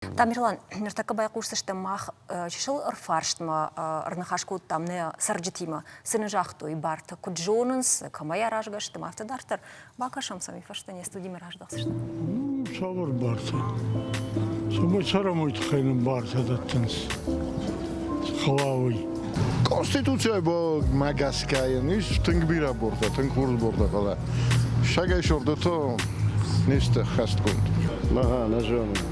Тамерлан, ныртӕккӕ байхъусдзыстӕм мах чысыл ӕрфарстмӕ, ӕрныхас кодтам нӕ цӕрджытимӕ, цы нын загътой, бартӕ куыд зонынц, кӕмӕй аразгӕ сты, афтӕ дарддӕр. Бакӕсӕм сӕм, уый фӕстӕ не студимӕ раздӕхдзыстӕм. Цавӕр бартӕ? Цӕмӕй цӕрӕм, уый тыххӕй нын бартӕ дӕттынц. Хъӕуа уый. Конституцийӕ мӕ гӕсгӕ йын ис тынг бирӕ бортӕ, тынг хорз бортӕ, фӕлӕ сагӕй сордыты не сты хӕстгонд. Мӕ нӕ зонын.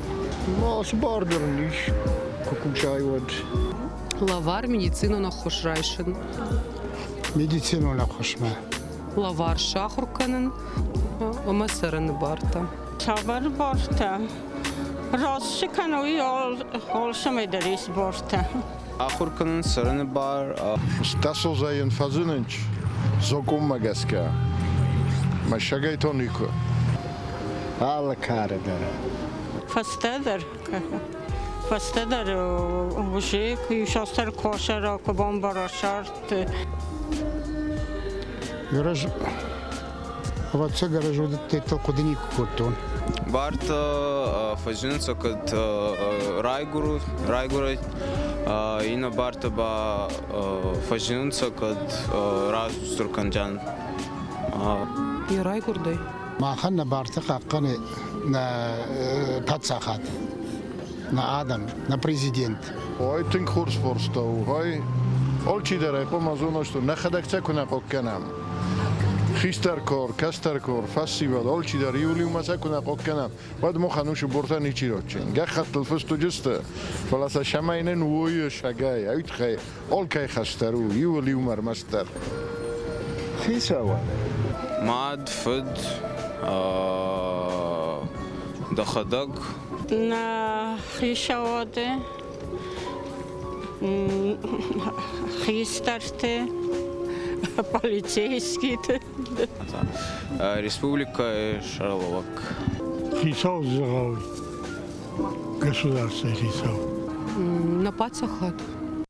Ацы бар дӕр ын ис, куы кусай, уӕд. Лӕвар медицинон ӕххуыс райсын. Медицинон ӕххуысмӕ. Лӕвар сахуыр кӕнын ӕмӕ цӕрыны бартӕ. Цавӕр бартӕ? Раст цы кӕны, уый алцӕмӕй дӕр ис бартӕ. Ахуыр кӕнын цӕрыны бар. Стасозайӕн фӕзынынч закъонмӕ гӕсгӕ. Мӕссагӕй то никуы. Алы кары дӕр. Фӕстӕдӕр, фӕстӕдӕр уже куы косӕра, куы бамбара сарт. Ерӕз, ӕвӕццӕгӕн, ӕз уыдӕттыл хъуыды никуы кодтон. Бартӕ фӕзынынц, кӕд райгуыры, райгуырӕй, иннӕ бартӕ ба фӕзынынц, кӕд растур кӕндзӕн. Йӕ райгуырдӕй. Махӕн нӕ барты хъахъхъӕны нӕ паддзахад, нӕ адӕм, нӕ президент. Ой, тынг хорз форста у. Ой, алчидӕр ӕй хъуамӕ зона, что нӕхӕдӕг цӕ куы нӕ хъог кӕнӕм. Хистӕр кор, кӕстӕр кор, фӕсивӕд, алчидӕр иу-иумӕ сӕ куы нӕ хъог кӕнӕм, уӕд махӕн уыцы бортӕ ничи ротджын. Гӕххӕттыл фыст уыдысты, фӕлӕ сӕ сӕмӕй нын уойы сагӕй, ай тыххӕй алкӕй хӕстӕр у, иуыл иумӕ ӕрмӕстдӕр. Хицауад. Мад, фыд, дӕхӕдӕг. Нӕ хицауады хистӕрты, полицейскиты. Республикӕйы сӕргълӕууӕг. Хицау дзӕгъӕл государствойы хицау. Нӕ паддзахад.